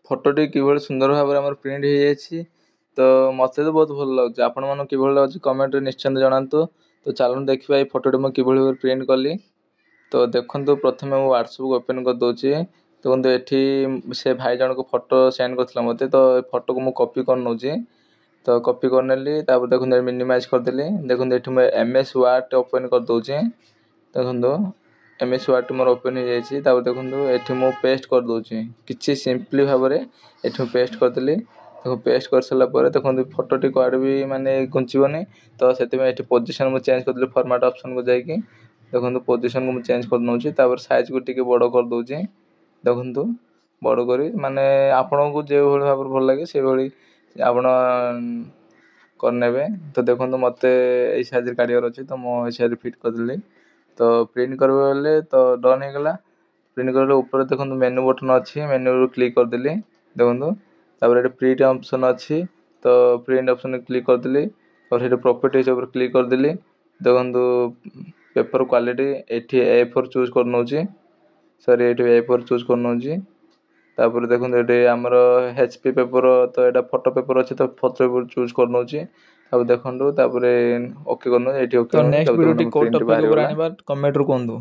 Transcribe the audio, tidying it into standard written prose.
ଫଟୋଟି କିଭଳି ସୁନ୍ଦର ଭାବରେ ଆମର ପ୍ରିଣ୍ଟ ହେଇଯାଇଛି। ତ ମୋତେ ତ ବହୁତ ଭଲ ଲାଗୁଛି। ଆପଣମାନଙ୍କୁ କିଭଳି ଲାଗୁଛି, କମେଣ୍ଟରେ ନିଶ୍ଚିନ୍ତ ଜଣାନ୍ତୁ। ତ ଚାଲନ୍ତୁ ଦେଖିବା ଏଇ ଫଟୋଟି ମୁଁ କିଭଳି ଭାବରେ ପ୍ରିଣ୍ଟ କଲି। ତ ଦେଖନ୍ତୁ, ପ୍ରଥମେ ମୁଁ ହ୍ୱାଟ୍ସଆପ୍କୁ ଓପେନ୍ କରିଦେଉଛି। ଦେଖନ୍ତୁ, ଏଠି ସେ ଭାଇ ଜଣକ ଫଟୋ ସେଣ୍ଡ କରିଥିଲା ମୋତେ। ତ ଏ ଫଟୋକୁ ମୁଁ କପି କରିନେଉଛି। ତ କପି କରିନେଲି। ତାପରେ ଦେଖନ୍ତୁ, ମିନିମାଇଜ୍ କରିଦେଲି। ଦେଖନ୍ତୁ, ଏଠି ମୁଁ ଏମ୍ ଏସ୍ ୱାର୍ଡ଼ ଓପେନ୍ କରିଦେଉଛି। ଦେଖନ୍ତୁ, ଏମ୍ ଏସ୍ ୱାର୍ଡ଼ଟି ମୋର ଓପେନ୍ ହେଇଯାଇଛି। ତାପରେ ଦେଖନ୍ତୁ, ଏଠି ମୁଁ ପେଷ୍ଟ କରିଦେଉଛି କିଛି ସିମ୍ପଲି ଭାବରେ। ଏଠି ମୁଁ ପେଷ୍ଟ କରିଦେଲି। ତାକୁ ପେଷ୍ଟ କରିସାରିଲା ପରେ ଦେଖନ୍ତୁ, ଫଟୋଟି କୁଆଡ଼େ ବି ମାନେ ଘୁଞ୍ଚିବନି। ତ ସେଥିପାଇଁ ଏଠି ପୋଜିସନ୍ ମୁଁ ଚେଞ୍ଜ କରିଦେଲି। ଫର୍ମାଟ୍ ଅପସନ୍କୁ ଯାଇକି ଦେଖନ୍ତୁ, ପୋଜିସନ୍କୁ ମୁଁ ଚେଞ୍ଜ କରିନେଉଛି। ତାପରେ ସାଇଜ୍କୁ ଟିକେ ବଡ଼ କରିଦେଉଛି। ଦେଖନ୍ତୁ, ବଡ଼ କରି ମାନେ ଆପଣଙ୍କୁ ଯେଉଁଭଳି ଭାବରେ ଭଲ ଲାଗେ, ସେଇଭଳି ଆପଣ କରିନେବେ। ତ ଦେଖନ୍ତୁ, ମୋତେ ଏଇ ସାଇଜ୍ରେ କାଢ଼ିବାର ଅଛି, ତ ମୁଁ ଏଇ ସାଇଜ୍ରେ ଫିଟ୍ କରିଦେଲି। ତ ପ୍ରିଣ୍ଟ କରିବ ହେଲେ ତ ଡନ୍ ହେଇଗଲା। ପ୍ରିଣ୍ଟ କଲେ ଉପରେ ଦେଖନ୍ତୁ, ମେନୁ ବଟନ୍ ଅଛି। ମେନୁରୁ କ୍ଲିକ୍ କରିଦେଲି। ଦେଖନ୍ତୁ, ତାପରେ ଏଠି ପ୍ରିଣ୍ଟ ଅପସନ୍ ଅଛି। ତ ପ୍ରିଣ୍ଟ ଅପସନ୍ରେ କ୍ଲିକ୍ କରିଦେଲି। ତାପରେ ସେଠି ପ୍ରପର୍ଟିଜ୍ ଉପରେ କ୍ଲିକ୍ କରିଦେଲି। ଦେଖନ୍ତୁ, ପେପର୍ କ୍ୱାଲିଟି ଏଠି ଏ ଫୋର୍ ଚୁଜ୍ କରିନେଉଛି। ସରି, ଏଠି ଏ ଫୋର୍ ଚୁଜ୍ କରିନେଉଛି। ତାପରେ ଦେଖନ୍ତୁ, ଏଠି ଆମର ଏଚ୍ ପି ପେପର୍, ତ ଏଇଟା ଫଟୋ ପେପର୍ ଅଛି, ତ ଫଟୋ ପେପର୍ ଚୁଜ୍ କରିନେଉଛି। ତାପରେ ଦେଖନ୍ତୁ, ତାପରେ ଓକେ କରିନେଉଛି ଏଇଠି। ତ ଓକେ। ନେକ୍ସଟ ଭିଡ଼ିଓଟି କେଉଁ ପ୍ରିଣ୍ଟ ଟପିକ୍ ଉପରେ ବାହାରିଗଲା। ଆଣିବା, କମେଣ୍ଟରୁ କୁହନ୍ତୁ।